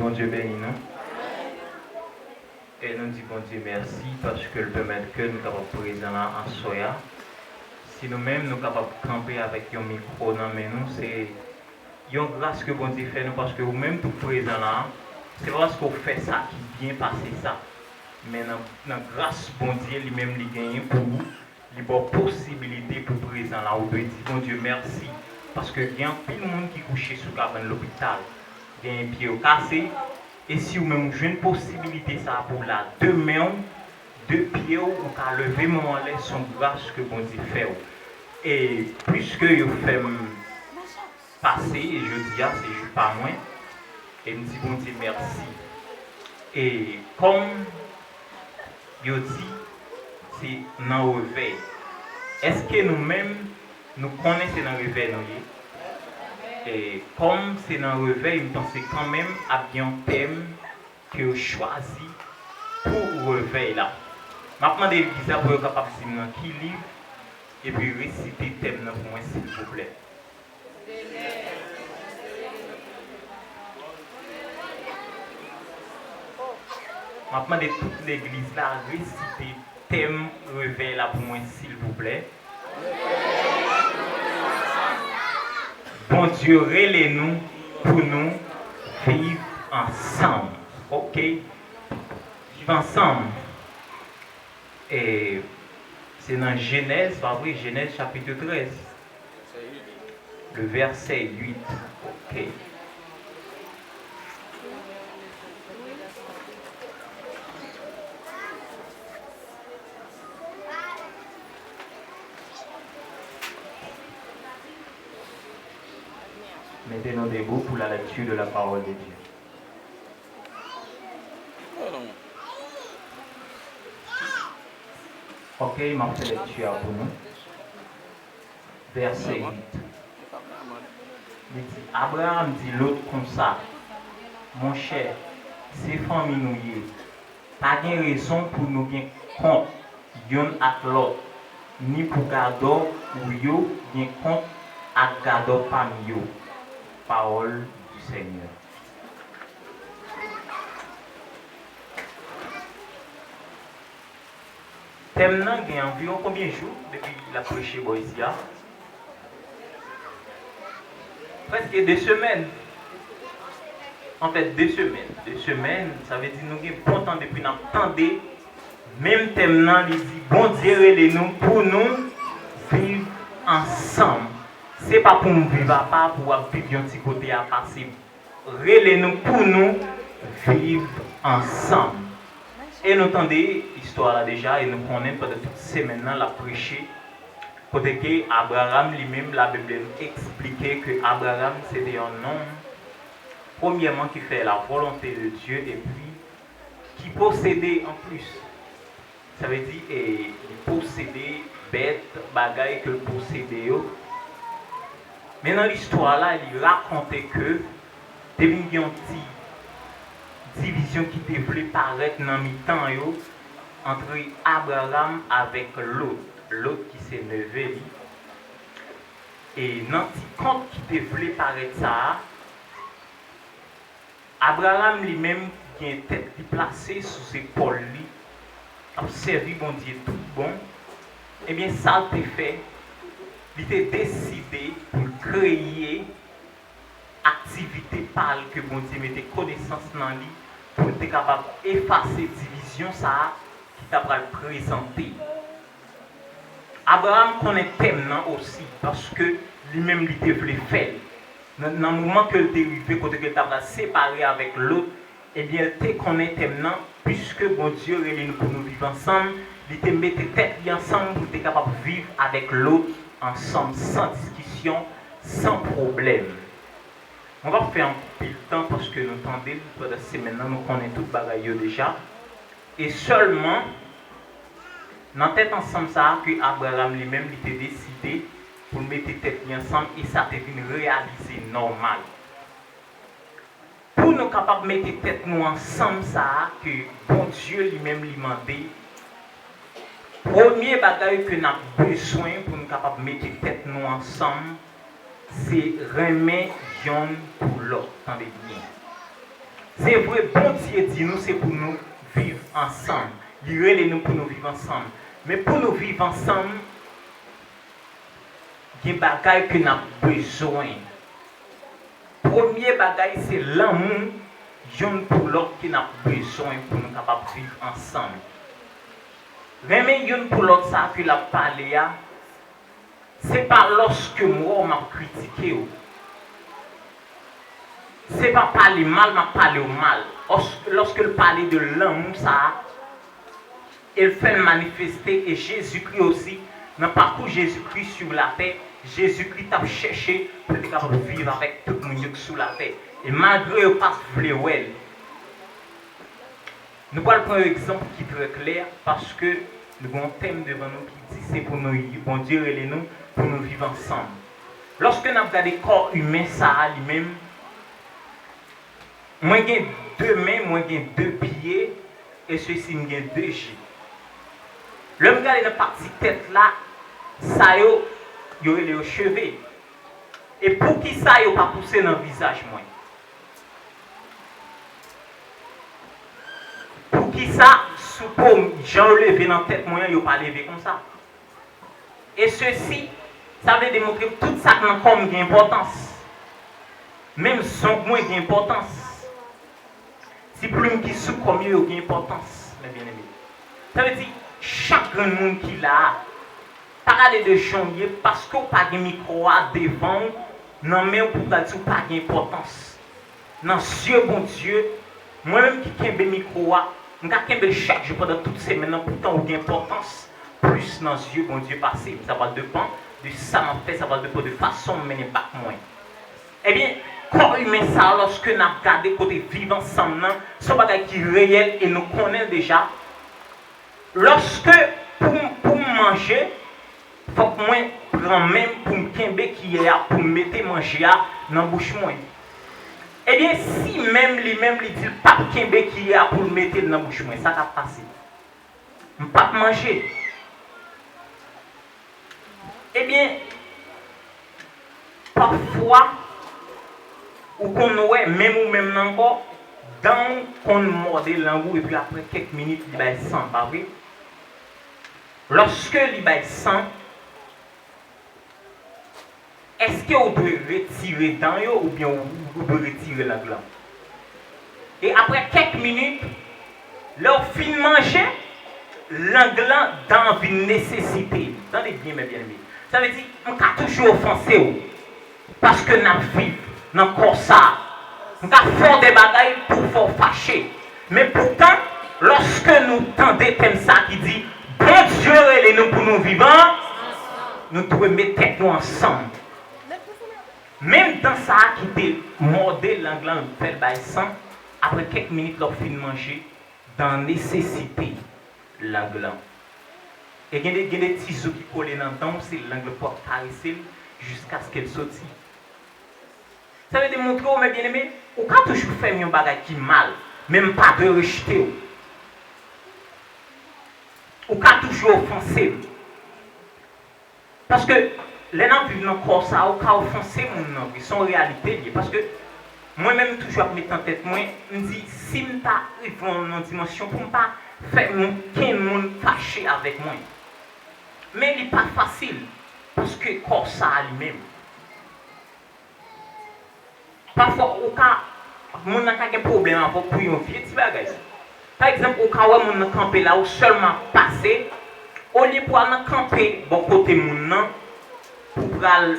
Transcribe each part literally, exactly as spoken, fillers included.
Bondye beni nou. E nou di Bondye mèsi paske l pèmèt ke nou kapab prezan la aswè a. Si nou menm nou kapab kanpe avèk yon mikwo nan men nou, se yon gras ke Bondye fè nou, paske ou menm tou prezan la, se pa paske w fè sa ki byen pase sa, men nan, nan gras Bondye li menm li genyen pou ou, li ba w posibilite pou prezan la. Ou dwe di Bondye mèsi, paske gen anpil moun ki kouche sou kabann lopital, genyen pye yo kase, e si ou menm ou jwenn posibilite sa a pou w la, de men w, de pye w, ou ka leve men w anlè, se yon gras ke Bondye fè w. E pliske yo fè m pase, e jodi a, se jou pa mwen, e m di Bondye mèsi. E kòm yo di, se nan revèy. Èske nou menm, nou konnen se nan revèy nou ye? E kòm se nan revèy, m panse kanmenm ap gen yon tèm ke yo chwazi pou revèy la. M ap mande legliz la pou yo kapab di m nan ki liv, epi resite tèm nan pou mwen, silvouplè. M ap mande tout legliz la resite tèm revèy la pou mwen, silvouplè. Bondye rele nou pou nou viv ansanm. Oke? Viv ansanm. E se nan Jenèz, pa vre? Jenèz chapit trèz. Le verset huit. Ok. Mettez-nous debout pour la lecture de la parole de Dieu. Ok, m ap fè lekti a pou nou. Vèsè uit. Li di, Abraram di Lòt konsa, Monchè, se fanmi nou ye. Pa gen rezon pou nou gen kont youn ak lòt, ni pou gadò ou yo gen kont ak gadò pa m yo. Pawòl di Senyè. Tèm nan gen anviwon konbyen jou depi l ap preche bò isi a? Prèske de semèn. Anfèt, de semèn. De semèn, sa vle di nou gen bon tan depi n ap tande menm tèm nan, li di, Bondye rele nou pou nou viv ansanm. Se pa pou m viv apa, pou w ap viv yon ti kote apa, se rele nou pou nou viv ansanm. E nou tande istwa la deja, e nou konnen pandan tout semèn nan, l ap preche. Kote ke Abraram li menm, Labib nou eksplike ke Abraram se te yon nonm, premyèman, ki fè la volonté de Dieu, epi ki posede anplis. Sa vle di, e, li posede bèt, bagay ke l posede yo. Men nan listwa la, li rakonte ke te vin gen yon ti divizyon ki te vle parèt nan mitan yo, antre Abraram avèk Lòt. Lòt ki se neve li. E nan ti kont ki te vle parèt sa a, Abraram li menm ki gen tèt li plase sou zepòl li, k ap sèvi Bondye tout bon, ebyen, sa l te fè, li te deside pou l kreye aktivite pa l ke Bondye mete konesans nan li, pou l te kapab efase divizyon sa a ki ta pral prezante. Abraram konnen tèm nan osi, paske li menm li te vle fè l. Nan, nan moman ke l te rive kote ke l ta pral separe avèk Lòt, ebyen, l te konnen tèm nan, piske Bondye rele nou pou nou viv ansanm, li te mete tèt li ansanm pou l te kapab viv avèk Lòt ansanm, san diskisyon, san pwoblèm. Mwen p ap fè anpil tan paske nou tande l pandan semèn nan, nou konnen tout bagay yo deja. E sèlman, nan tèt ansanm sa a ke Abraram li menm li te deside pou l mete tèt li ansanm, e sa te vin reyalize nòmal. Pou nou kapab mete tèt nou ansanm sa a ke Bondye li menm li mande, premye bagay ke n ap bezwen pou nou kapab mete tèt nou ansanm, se renmen yonn pou lòt. Tande byen. Se vre, Bondye di nou se pou nou viv ansanm. Li rele nou pou nou viv ansanm. Men pou nou viv ansanm, gen bagay ke n ap bezwen. Premye bagay, se lanmou youn pou lòt ke n ap bezwen pou nou kapab viv ansanm. Renmen youn pou lòt sa ke l ap pale a, se pa lòske m wè w m ap kritike w. Se pa pale mal m ap pale w mal. Òs-, lòske l pale de lanmou sa a, e l fè l manifeste, e Jezikri osi, nan pakou Jezikri sou latè, Jezikri t ap chèche pou l te kapab viv avèk tout moun yo ki sou latè. E malgre yo pa t vle wè l, nou pral pran yon egzanp ki trè klè, paske nou gen yon tèm devan nou ki di se pou nou, Bondye rele nou pou nou viv ansanm. Lòske n ap gade kò imen sa a li menm, mwen gen de men, mwen gen de pye, e sesi m gen de je. Lè m gade nan pati tèt la, sa yo, yo rele yo cheve. E poukisa yo pa pouse nan vizaj mwen? Poukisa sou po m, jan yo leve nan tèt mwen an, yo pa leve konsa? E sesi, sa vle demontre tout sa k nan kò m gen enpòtans. Menm zong mwen gen enpòtans. Ti plim ki sou kò m yo, yo gen enpòtans, mes bien-aimés. Sa vle di, chak grenn moun ki la a, pa gade de jan w ye, paske w pa gen mikwo a devan w, nan men w pou w ta di w pa gen enpòtans. Nan zye Bondye, mwen menm ki kenbe mikwo a, m ka kenbe l chak jou pandan tout semèn nan, poutan ou gen enpòtans plis nan zye Bondye pase m. Sa pral depann de sa m ap fè, sa pral depann de fason m mennen bak mwen. Ebyen, kò imen sa a, lòske n ap gade kote viv ansanm nan, se yon bagay ki reyèl e nou konnen l deja. Lòske pou m, pou m manje, fòk mwen pran men m pou m kenbe kiyè a, pou m mete manje a nan bouch mwen. Ebyen, si men m li menm li di l p ap kenbe kiyè a pou l mete l nan bouch mwen, sa k ap pase? M p ap manje. Ebyen, pafwa, ou konn wè, menm ou menm nan kò, dan w konn mòde lang ou, epi apre kèk minit, li bay san, pa vre? Lòske li bay san, èske ou dwe retire dan yo oubyen ou, ou dwe retire lang lan? E apre kèk minit, lè w fin manje, lang lan, dan an vin nesesite. Tande byen, mes bien-aimés. Sa vle di, m ka toujou ofanse w, paske n ap viv nan kò sa a. M ka fè w de bagay pou fè w fache. Men poutan, lòske nou tande tèm sa ki di, Bondye rele nou pou nou viv an, nou dwe met tèt nou ansanm. Menm dan sa a ki te mòde lang lan, fè l bay san, apre kèk minit lè w fin manje, dan nesesite lang lan. E gen de, gen de ti zo ki kole nan dan w, se lang lan pou w ap karese l jiskaske l soti. Sa vle demontre w, mes bien-aimés, ou ka toujou fè m yon bagay ki mal, men m pa dwe rejte w. Ou ka toujou ofanse m. Paske lè n ap viv nan kò sa a, ou ka ofanse moun nan vre. Se yon reyalite l ye. Paske mwen menm, m toujou ap met nan tèt mwen, m di, si m ta rive nan yon dimansyon pou m pa fè moun, kenn moun fache avèk mwen. Men li pa fasil, paske kò sa a li menm. Pafwa, ou ka, moun nan ka gen pwoblèm avè w pou yon vye ti bagay. Pa egzanp, ou ka wè moun nan kanpe la, ou sèlman ap pase, olye pou al nan kanpe bò kote moun nan, pou pral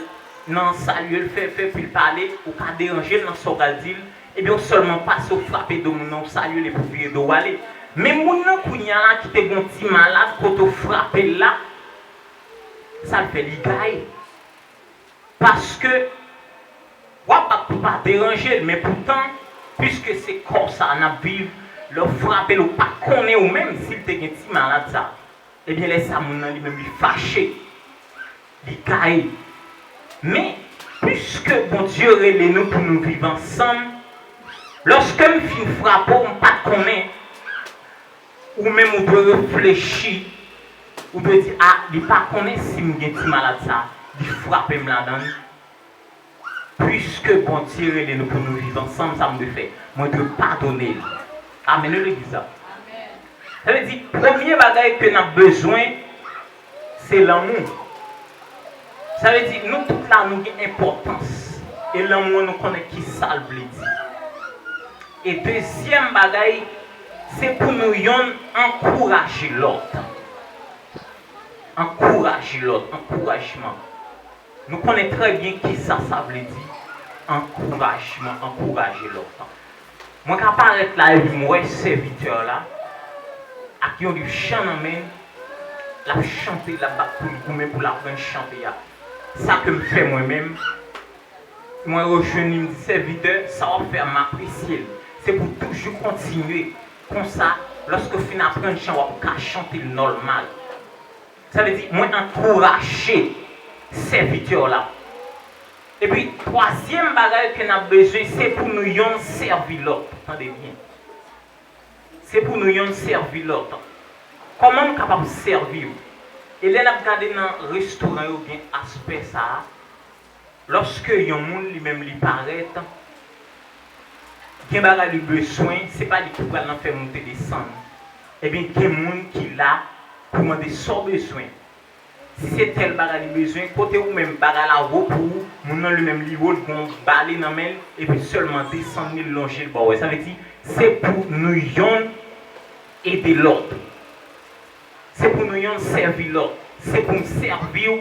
nan salye l, fè, fè, epi l pale, ou ka deranje l nan sa w pral di l, ebyen ou sèlman pase, ou frape do moun nan, ou salye l, epi ou vire do w ale. Men moun nan kounye a la ki te gen yon ti malad, kote w frape l la, sa l fè, li gaye. Paske w ap bat pou pa deranje l, men poutan, piske se kò sa a n ap viv, lè w frape l, ou pa konnen ou menm si l te gen ti malad sa a. Ebyen, lè sa a, moun nan li menm li fache, li gaye. Men, piske Bondye rele nou pou nou viv ansanm, lòske m fin frape w, m pa t konnen, ou menm ou dwe reflechi, ou dwe di, a, li pa konnen si m gen ti malad sa, li frape m ladan l. Piske Bondye rele nou pou nou viv ansanm, sa m dwe fè? Mwen dwe padone l. Amèn, legliz la. Sa vle di, premye bagay ke n ap bezwen, se lanmou. Sa vle di, nou tout la, nou gen enpòtans. E lanmou an, nou konnen ki sa l vle di. E dezyèm bagay, se pou nou yonn ankouraje lòt. Ankouraje lòt, ankourajman. Nou konnen trè byen ki sa sa vle di, ankourajman, ankouraje lòt. Mwen ka parèt la epi m wè sèvitè la ak yon liv chan nan men l, l ap chante, l ap bat pou l goumen pou l aprann chante a. Sa ke m fè mwen menm, mwen rejwenn li, m di, "Sèvitè, sa w ap fè a, m apresye l." Se pou toujou kontinye konsa, lòske w fin aprann chan, w ap ka chante l nòmal. Sa vle di, mwen ankouraje sèvitè w la. Epi, twazyèm bagay ke n ap bezwen, se pou nou yonn sèvi lòt. Tande byen. Se pou nou yonn sèvi lòt. Kòman m kapab sèvi w? E lè n ap gade nan restoran yo, gen aspè sa a. Lòske yon moun li menm li parèt, gen bagay li bezwen, se pa li ki pral nan fè moute desann. Ebyen, gen moun ki la pou mande sa w bezwen. Si se tèl bagay li bezwen, kote ou menm bagay la wo pou ou, moun nan li menm li wo, l gen yon bale nan men l, epi sèlman desann li, l lonje l ba w. Sa vle di, se pou nou yonn ede lòt. Se pou nou yonn sèvi lòt. Se pou m sèvi w,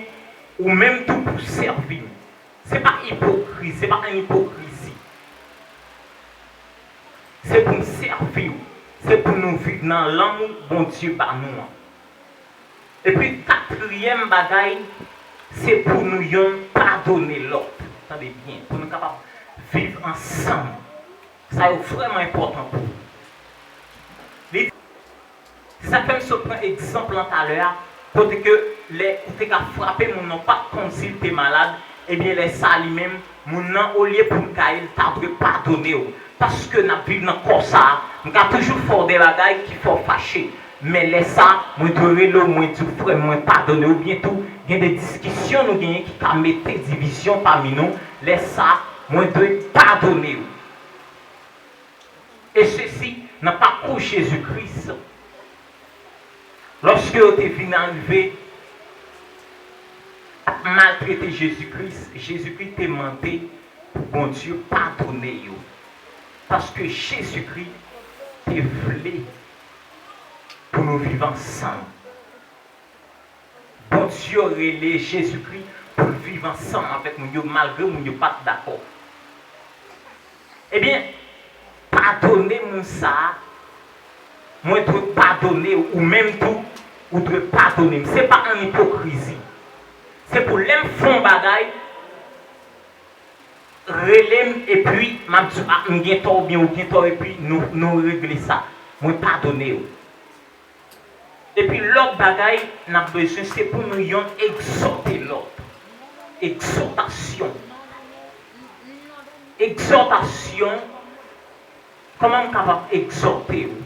ou menm tou pou sèvi m. Se pa ipokrizi, se pa an ipokrizi. Se pou m sèvi w. Se pou nou viv nan lanmou Bondye ba nou an. Epi katriyèm bagay, se pou nou yonn padone lòt. Tande byen, pou nou kapab viv ansanm. Sa yo vrèman enpòtan pou ou. Li di, se sa k fè m sot pran egzanp lan talè a, kote ke lè ou te ka frape moun nan, ou pa t konn si l te malad, ebyen lè sa a li menm, moun nan, olye pou l gaye, l ta dwe padone w. Paske n ap viv nan kò sa a, m ka toujou fè w de bagay ki fè w fache. Men lè sa a, mwen dwe rele w, mwen di w, "Frè m, mwen padone w." Oubyen tou, gen de diskisyon nou genyen ki ka mete divizyon pami nou. Lè sa a, mwen dwe padone w. E sesi nan pakou Jezi Kris, lòske yo te vin arive ap maltrete Jezi Kris, Jezi Kris te mande pou Bondye padone yo. Paske Jezi Kris te vle pou nou viv ansanm. Bondye rele Jezikri pou l viv ansanm avèk moun yo, malgre moun yo pa t dakò. Ebyen, padone moun sa a, mwen dwe padone w, ou menm tou, ou dwe padone m. Se pa an ipokrizi. Se pou lè m fè yon bagay, rele m, epi m ap di w, a, m gen tò oubyen ou gen tò, epi nou, nou regle sa. Mwen padone w. Epi lòt bagay n ap bezwen, se pou nou yonn egzòte lòt. Egzòtasyon. Egzòtasyon, kòman m kapab egzòte w?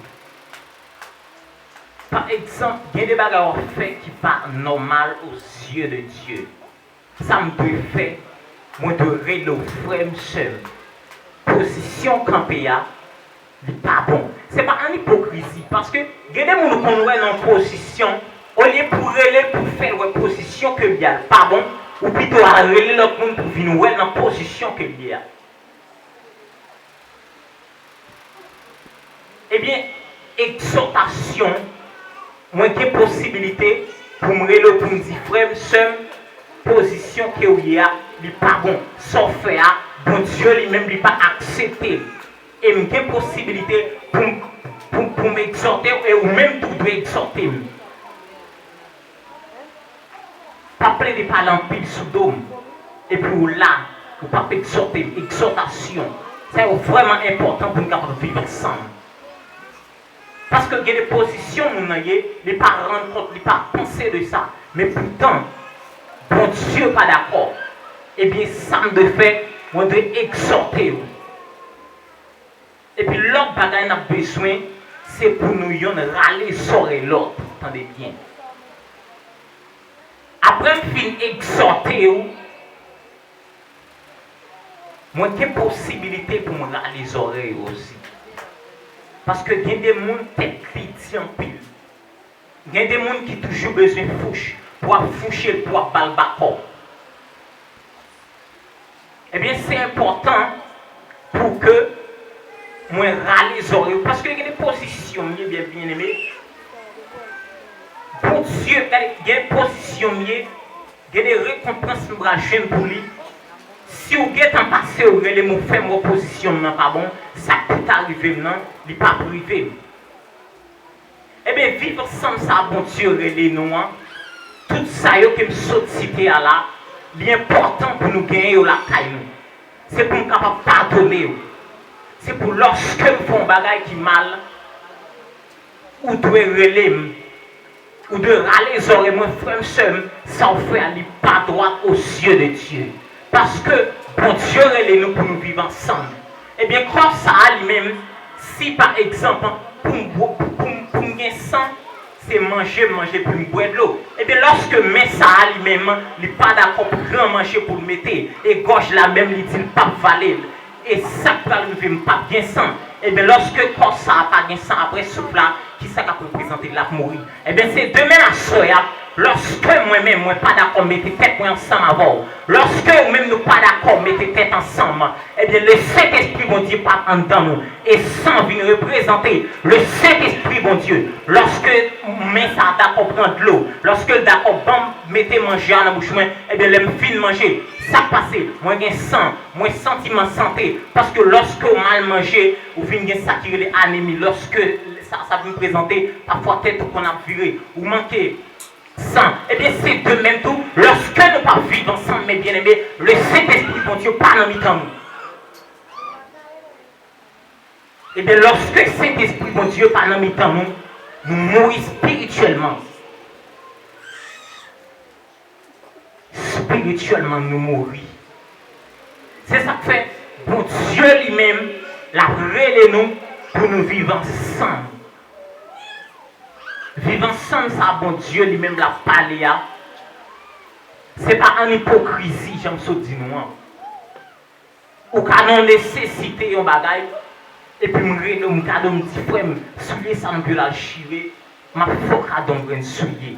Pa egzanp, gen de bagay w ap fè ki pa nòmal aux yeux de Dieu. Sa m dwe fè? Mwen dwe rele w, frè m, sè m. Pozisyon w kanpe a, li pa bon. Se pa an ipokrizi, paske gen de moun ou konn wè nan pozisyon, olye pou rele l pou fè l wè pozisyon ke l ye a, l pa bon, ou pito al rele lòt moun pou vin wè l nan pozisyon ke l ye a. Ebyen, egzòtasyon, mwen gen posibilite pou m rele w pou m di, frè m, sè m, pozisyon ke w ye a, li pa bon. Sa w fè a, Bondye li menm li pa aksepte l. E m gen posibilite pou m, pou, pou m egzòte w, e ou menm tou dwe egzòte m. Pa plede pale anpil sou do m, epi w la, ou p ap egzòte m, egzòtasyon. Sa yo vrèman enpòtan pou n kapab viv ansanm. Paske gen de pozisyon moun nan ye, li pa rann kont, li pa panse de sa. Men poutan, Bondye pa dakò. Ebyen, sa m dwe fè, mwen dwe egzòte w. Epi lòt bagay n ap bezwen, se pou nou yonn rale zòrèy lòt. Tande byen. Apre m fin egzòte w, Mwen gen posibilite pou m rale zòrèy yo osi. Paske gen de moun tèt li di anpil. Gen de moun ki toujou bezwen fouch, pou ap fouche l, pou ap ba l bakò. Ebyen, se enpòtan pou ke mwen rale zòrèy yo, paske gen de pozisyon m ye, byen, byeneme. Bondye, gade, gen pozisyon m ye, gen de rekonpans m pral jwenn pou li. Si w gentan pase, w rele m, ou fè m wè pozisyon m nan pa bon, sa k pou ta rive m nan, li p ap rive m. Ebyen, viv ansanm sa Bondye rele nou an, tout sa yo ke m sot site a la, li enpòtan pou nou genyen yo lakay nou. Se pou m kapab padone yo. Se pou lòske m fè yon bagay ki mal, ou dwe rele m. Ou dwe rale zòrèy mwen, frè m, sè m, sa w fè a, li pa dwat aux yeux de Dieu. Paske Bondye rele nou pou nou viv ansanm. Ebyen, kò sa a li menm, si pa egzanp, pou m bwè, pou, pou m, pou m gen san, se manje m manje, pou m bwè dlo. Ebyen, lòske men sa a li menm, li pa dakò pran manje pou l mete, e gòj la menm, li di l p ap vale l, e sa k pral rive, m p ap gen san. Ebyen, lòske kò sa a pa gen san apre souf la, ki sa k ap reprezante? L ap mouri. Ebyen, se demen aswè a, lòske mwen menm, mwen pa dakò mete tèt mwen ansanm avè w, lòske ou menm nou pa dakò mete tèt ansanm, ebyen, Lesentespri Bondye p ap anndan nou. E san vin reprezante Lesentespri Bondye. Lòske men sa a dakò pran dlo, lòske l dakò ban m mete manje a nan bouch mwen, ebyen, lè m fin manje, sa k pase? Mwen gen san, mwen santi m an sante. Paske lòske w mal manje, ou vin gen sa ki rele anemi. Lòske sa, sa vin prezante, pafwa tèt ou konn ap vire. Ou manke san. Ebyen, se de menm tou, lòske nou pa viv ansanm, men byeneme, Lesentespri Bondye pa nan mitan nou. Ebyen, lòske Sentespri Bondye pa nan mitan nou, nou mouri espirityèlman. Espirityèlman, nou mouri. Se sa k fè Bondye li menm, l ap rele nou pou nou viv ansanm. Viv ansanm sa Bondye li menm l ap pale a, se pa an ipokrizi, jan m sot di nou an. Ou ka nan nesesite yon bagay, epi m rele w, m gade w, m di, "Frè m, soulye sa m dwe l al chire, m ap fè w kado yon grenn soulye."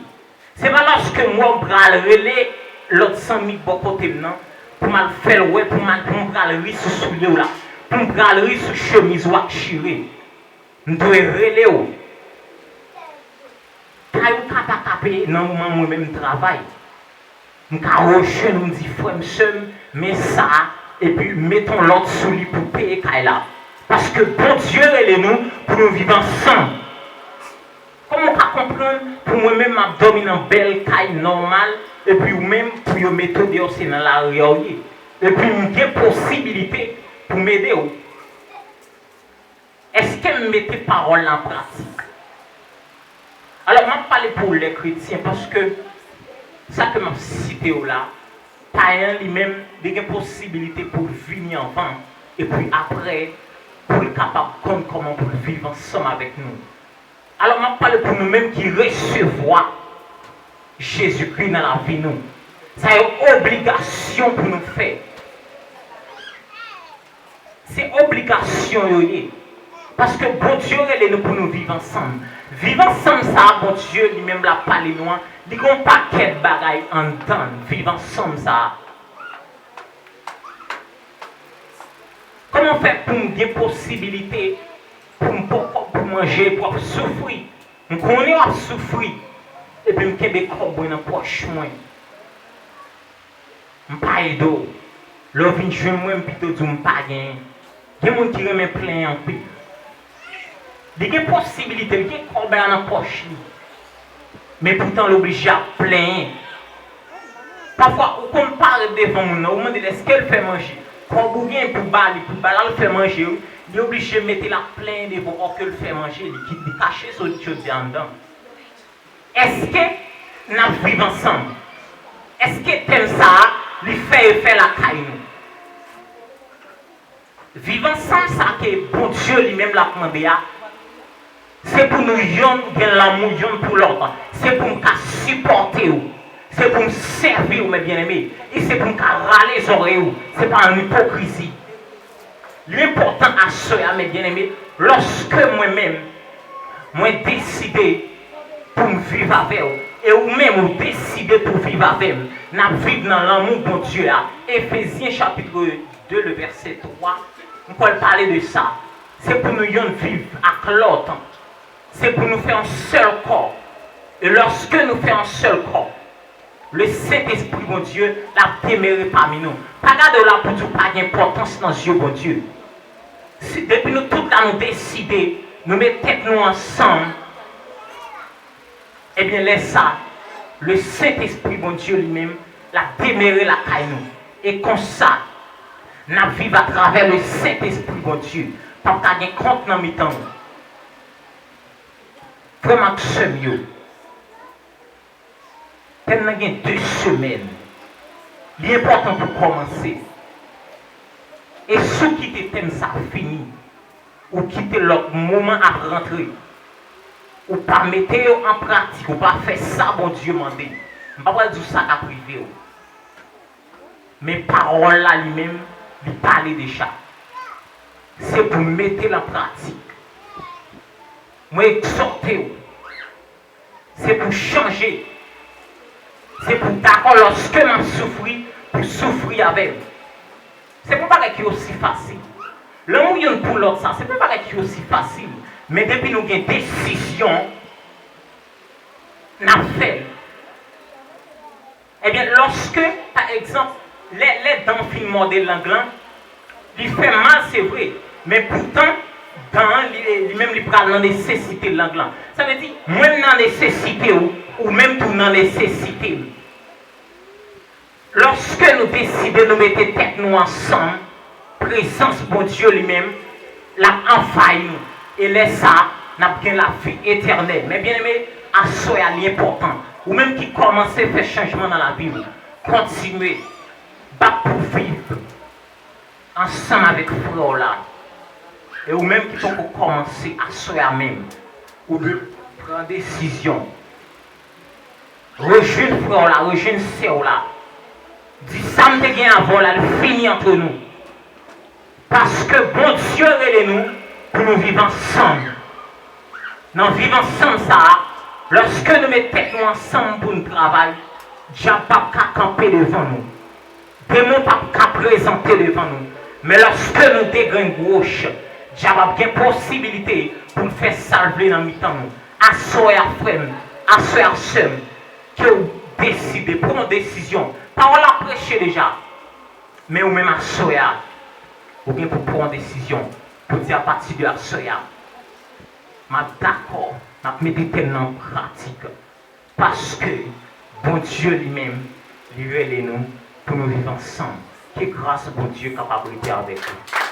Se pa lòske m wè w, m pral rele lòt zanmi k bò kote m nan, pou m al fè l wè, pou m al, pou m pral ri sou soulye w la, pou m pral ri sou chemiz ou ak chire. M dwe rele w. Kay ou ka pa ka peye nan moman mwen menm m travay. M ka rejwenn ou, m di, "Frè m, sè m, men sa a," epi met yon lòt sou li pou peye kay la. Paske Bondye rele nou pou nou viv ansanm. Kòman w ka konprann pou mwen menm m ap dòmi nan bèl kay nòmal, epi ou menm pou yo mete w deyò se nan lari a w ye? Epi m gen posibilite pou m ede w. Èske m mete pawòl la an pratik? Alò, m ap pale pou lè kretyen, paske sa ke m ap site yo la, payen an li menm, li gen posibilite pou l vini anvan, epi apre, pou l kapab konn kòman pou l viv ansanm avèk nou. Alò, m ap pale pou nou menm ki resevwa Jezikri nan lavi nou. Sa yo obligasyon pou nou fè. Se obligasyon yo ye. Paske Bondye rele nou pou nou viv ansanm. Viv ansanm sa a, Bondye li menm l ap pale nou an, li gen yon pakèt bagay anndan l. Viv ansanm sa a. Kòman fè pou m gen posibilite pou m pran kòb pou manje, pou w ap soufri? M konnen w ap soufri, epi m kenbe kòb mwen nan pòch mwen. M pa ede w. Lè w vin jwenn mwen, m pito di w m pa genyen. Gen moun ki renmen plenyen anpil. Li gen posibilite, li gen kòb la nan pòch li. Men poutan, l oblije ap plenyen. Pafwa, ou konn parèt devan moun nan, ou mande l èske l fè manje. Kòb ou gen pou ba li, pou ba l al fè manje, wi. Li oblije mete l ap plenyen devan w, òke l fè manje, li kit, li kache sou jodi a anndan. Èske n ap viv ansanm? Èske tèm sa a, li fè efè lakay nou? Viv ansanm sa ke Bondye li menm l ap mande a, se pou nou yonn gen lanmou yonn pou lòt. Se pou m ka sipòte w. Se pou m sèvi w, men byeneme. E se pou m ka rale zòrèy ou. Se pa an ipokrizi. Li enpòtan aswè a, men byeneme, lòske mwen menm, mwen deside pou m viv avè w, e ou menm ou deside pou w viv avè m, n ap viv nan lanmou Bondye a. Efezyen chapit de, le vèsè twa, m kwè l pale de sa. Se pou nou yonn viv ak lòt. Se pou nou fè yon sèl kò. E lòske nou fè yon sèl kò, le Sentespri Bondye l ap demere pami nou. Pa gade w la pou di w pa gen enpòtans nan zye Bondye. Si, depi nou tout la nou deside, nou met tèt nou ansanm, ebyen lè sa, le Sentespri Bondye li menm l ap demere lakay nou. E konsa, n ap viv atravè le Sentespri Bondye. P ap ka gen kont nan mitan nou. Frè m ak sè m yo, tèm nan gen de semèn. Li enpòtan pou kòmanse. E si w kite tèm sa fini, ou kite lòt moman ap rantre, ou pa mete yo an pratik, ou pa fè sa Bondye mande, m pa pral di w sa k ap rive w. Men pawòl la li menm, li pale deja. Se pou mete l an pratik. Mwen egzòte w. Se pou chanje. Se pou dakò lòske m ap soufri, pou soufri avè m. Se pa yon bagay ki osi fasil. Lanmou youn pou lòt sa, se pa yon bagay ki osi fasil. Men depi nou gen desizyon, n ap fè l. Ebyen, lòske, pa egzanp, lè, lè dan w fin mòde lang lan, li fè mal, se vre, men poutan, dan an, li, li menm, li pral nan nesesite lang lan. Sa vle di, mwen m nan nesesite w, ou menm tou w nan nesesite m. Lòske nou deside nou mete tèt nou ansanm, prezans Bondye li menm, l ap anvayi nou. E lè sa a, n ap gen lavi etènèl. Men byeneme, aswè a li enpòtan. Ou menm ki kòmanse fè chanjman nan lavi w, kontinye, bat pou viv ansanm avèk frè w la. E ou menm ki poko kòmanse aswè a menm, ou dwe pran desizyon. Rejwenn frè w la, rejwenn sè w la. Di sa m te gen avè w la, li fini ant nou. Paske Bondye rele nou pou nou viv ansanm. Nan viv ansanm sa a, lòske nou met tèt nou ansanm pou nou travay, dyab p ap ka kanpe devan nou. Demon p ap ka prezante devan nou. Men lòske nou degrenn wòch, dyab ap gen posibilite pou l fè sa l vle nan mitan nou. Aswè a, frè m, aswè a, sè m, ke w deside, pran yon desizyon. Pawòl la preche deja. Men ou menm aswè a, ou gen pou pran yon desizyon pou di apati de aswè a, m ap dakò, m ap mete tèm nan an pratik. Paske Bondye li menm, li rele nou pou nou viv ansanm. Ke gras Bondye kapab rete avèk nou.